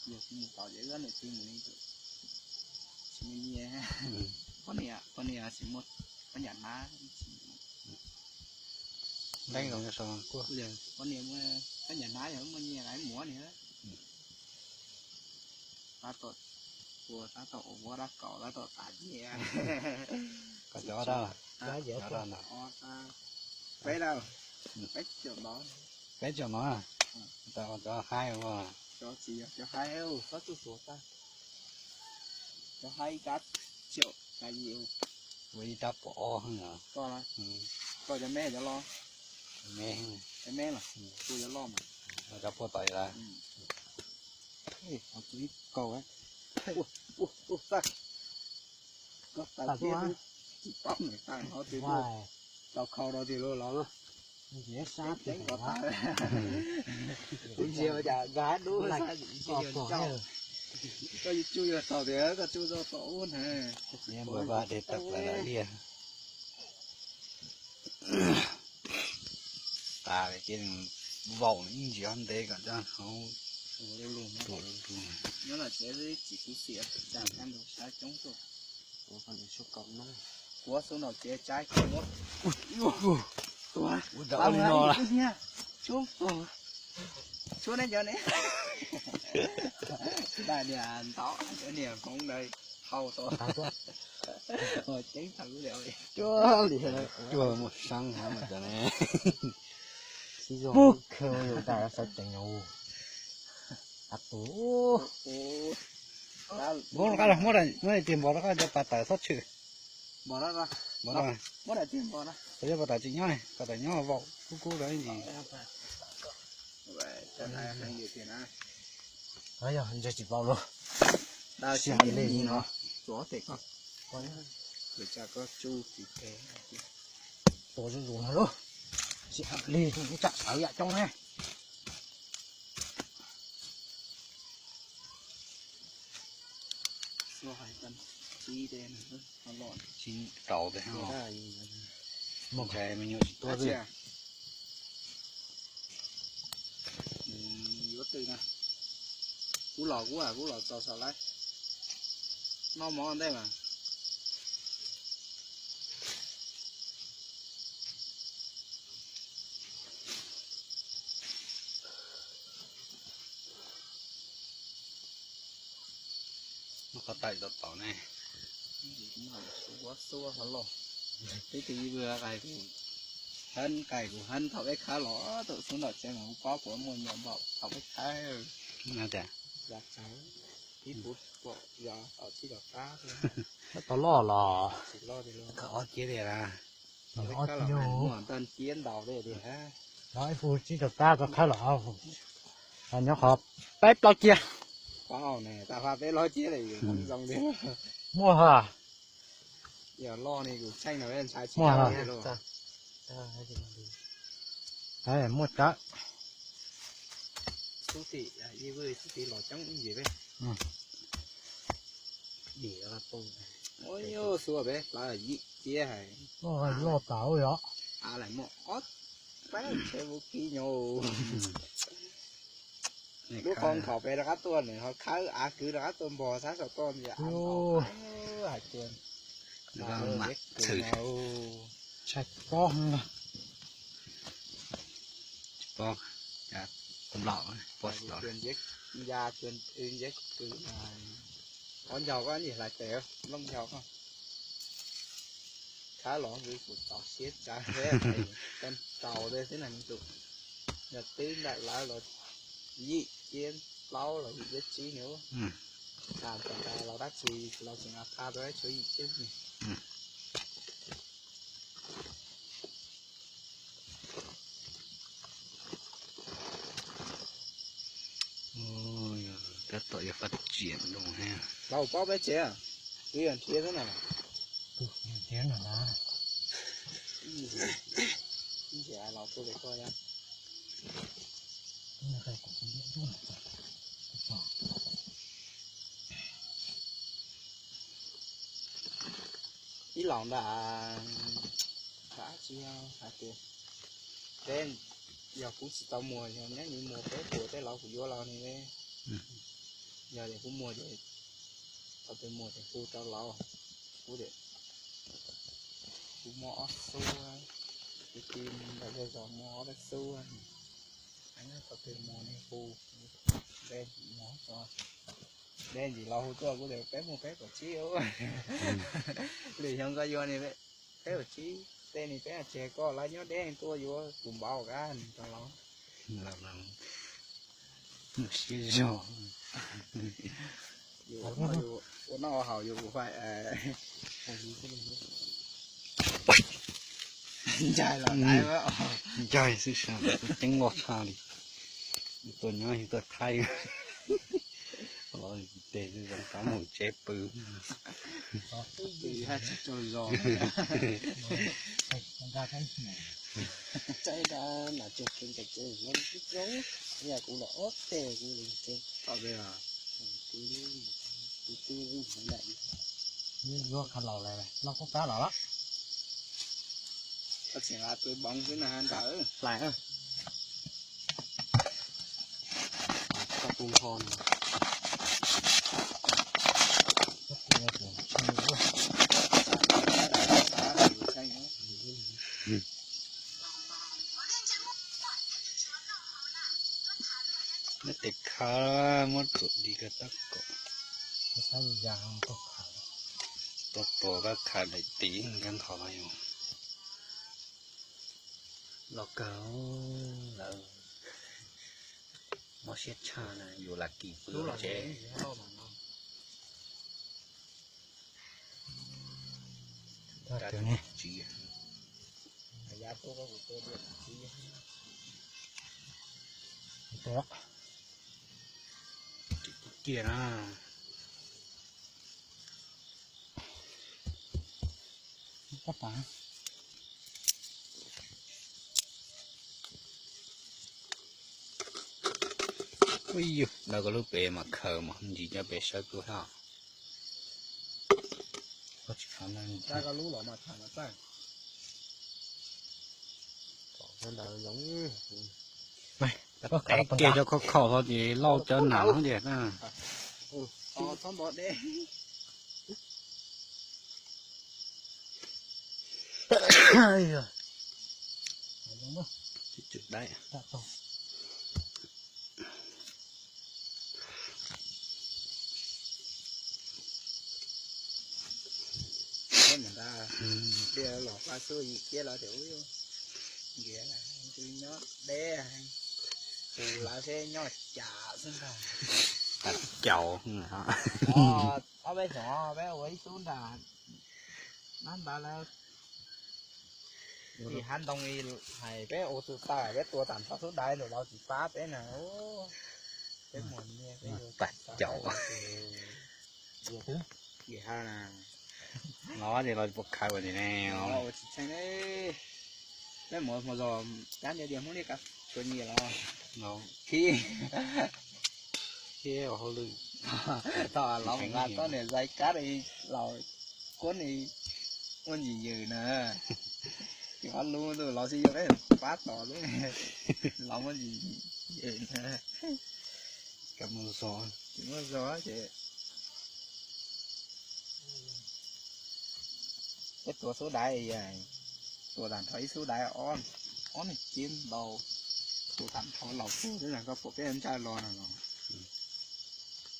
Yog kuv mus tom ces wb niam txiv mus li tus tsis muaj nyiaj, poj niam poj niam tsis muaj, poj niam hnab tsis muaj, poj niam muaj, poj niam hnab yog muaj nyiaj lawv muab ni. Tab tom ua, tab tom ua dab kaum, tab tom tas nyiaj. Koj cov dab, peb dab, peb caum no, peb caum no, cov haib, cov tsis yog cov haib, txhob tuaj xuas tag, cov haib ib rab caum tas yim, ua ib rab pom ob heev os. Koj cov me cov loj, me, cov me los, tua cov loj mas, cov puag tom lawm. Tus ib kaus, ua, ua, ua, tag. Koj tawm thiab, tsis paub nws tawm no twg, tau khau rau twg los los. Ntiav sab ceeb koj tawm, kuv ntsia cas nkag dub, koj tsuj yog tau tias koj tsuj tau tom ub na. Npua vaj de tawm plaws lawm liaj. Tas ces vaum ib ntsis ntev kom coj hauv, tua lub lug. Nyob los tsev tsis khuv xim, tsa kab ntug sab coob tuaj. Kuav xub nraum tsev tsaib kuv muab. Ua li no, tshuab neb cov ne, daj niam ntau, cov niam hmoov ntawd hau tau, ceeb tag li. Cuag li cuag muaj sab hov mas cov ne. Pub kheej yus daj sawv ceev yus. A tus, muab rau qab, muab daim tiag npog rau qab, cov pas tawm txhob tshwm. Npog rau, muab daim tiag npog rau, cov pas tawm tsis nyob, pas tawm nyob vaum kub kub rau ib ntsis. Yog ntses tsis vau los, sij hawm lig no, tsuav tes koj, tsuav tes koj tsuj tsis tes, tua zuj zus no lauj, sij hawm lig tsam sawv yam coob ne. Tsis rau tes, muaj ntshai me nyuam tsis tuaj xwb. Yuav twg na? Kuv los, kuv, kuv los txog saum lawm. Noj mov ntej mas. Muab qhov taim tom tom ne. Xub xub hov los. Twb tias ib vwg qais kuv, hab qais kuv hab thaum peb khawb los tau xub nram tsev mas kuv paub puas muaj nyuam npaum thaum peb khawb. Ib puv pom yog tom txij tom qab. Tau loj los, ob kiab tiag na. Muaj ntau kiab ntau li tiag. Ib puv tsib rau qab tau khawb los, nyob qhov peb plaub kiab. Peb plaub kiab zoo tiag. Muaj ha. Yog loj ne kuv txheej no ntshai tsis muaj ha. Muaj tsawv. Xub tim, xub tim los coob ib ntsis peb. Dim poob. Xub peb plaub yim kiab hais. Loj tas yom. Av lawm muaj ob peb tsheb vaub kib nyob. Lub qhov khaum pem rov qab tuaj nws ho khawb av kwv rov qab tuaj npog sab saum toj ntsia av ntau hais tias. Tshais pob, tsis pob, nplaum pob tsis tau. Ya, nce kws, ob ncaug koj nim hlais tes, nplooj ncaug koj. Khawb los ntxwv kuv txaus siab tsa, tau tau xwb na me tub. Yog twb ntawm lawv los yim kiab plaub los yim kiab tsib ne. Tag tas los dab tsi los tseem qha rau tshuav yim kiab. Tab tom yog faj tsiam loo thiab. Los paub peb tsev, twb yog nrhiav xwb na. Nrhiav no na. Nrhiav los tuaj li koj yom. Ib los ntawm, tsis yog hais tias peb Yog kuv tsis tau muag, yog neb li muag peb puas tej laus kuv yuav los ne. Yog tias kuv muag ces tau tus muag ces hu rau laus. Kuv tias kuv muaj ob xub, kuv ci ntawm zej zos muaj ob peb xub, nyob tau tus muag ne hu. Npe ntsis muag, npe ntsis los hu tuaj kuv tias peb muaj peb puas tsib. Lwm xyoo koj yuav ne peb puas tsib, tej ne peb tseg koj lawv nyob deb tuaj yuav tus npaum kab rau los. Siab zog. Ua noj ua haus yus ua fai. Ncaig los dai. Ncaig xwb sas, ceeb loj tshaj li. Tuaj nyob yus tuaj thaij los tes zoo qab mus tsev pw. Tsis tau zos. Tsaib dab nas tsuag kheev cov cov zoo zoo, yog kuv los ob teg kuv li ces. Kuv twb hov nram. Yuav kha laus lawm, noj kub kab los los. Koj tseem lam pw boov xwb na nrawm. Hlais. Koj tus npho no. Neb tes khav muab txuam di koj tab kom. Tab tua koj khav daim tiv nkag nthos los yus. Los kawg lawm. Mob siab tshaj na, yus lam kis pw tsev. Kiag na. Ub yug, lawv koj lub pem mas khaws mas ntsis nyob pem sawb kub hab. Tev kiag cov khov kho txog ces lauj cov nam no tiag na. Los pab xub yim kiab los tias ub, ntiav nyob deb, tus lawv seb nyob cas xwb ntag. Caum. Ob peb xyoos peb ua ib xub nrad, nab npawv lawv ib hav ntoo li hais peb ua tus taw peb tua tag nrho xub daiv ntawm los tsis pab peb na. Peb muag nyiaj peb yuav tas caum. Los ces los puas khaws ua li ne. Ua tsis tshee li. Peb mus hmo zog cab ntiav dias Hmoob Liab Kav tshuav nyias los. Khib. Thiab ua hauj lwm. Thaum los nqa txoj niam zais kab los kuab ni muaj ntsis yws na. Ces qhov lub tus los xij yuav peb pab tos lub los muaj ntsis yws na. Tsis muaj zog ces peb tua xub daiv, tua tag nrho ib xub daiv ob niag kib ntau, tua tag nrho laus tuag xwb na, koj pom peb ntsaj los na los.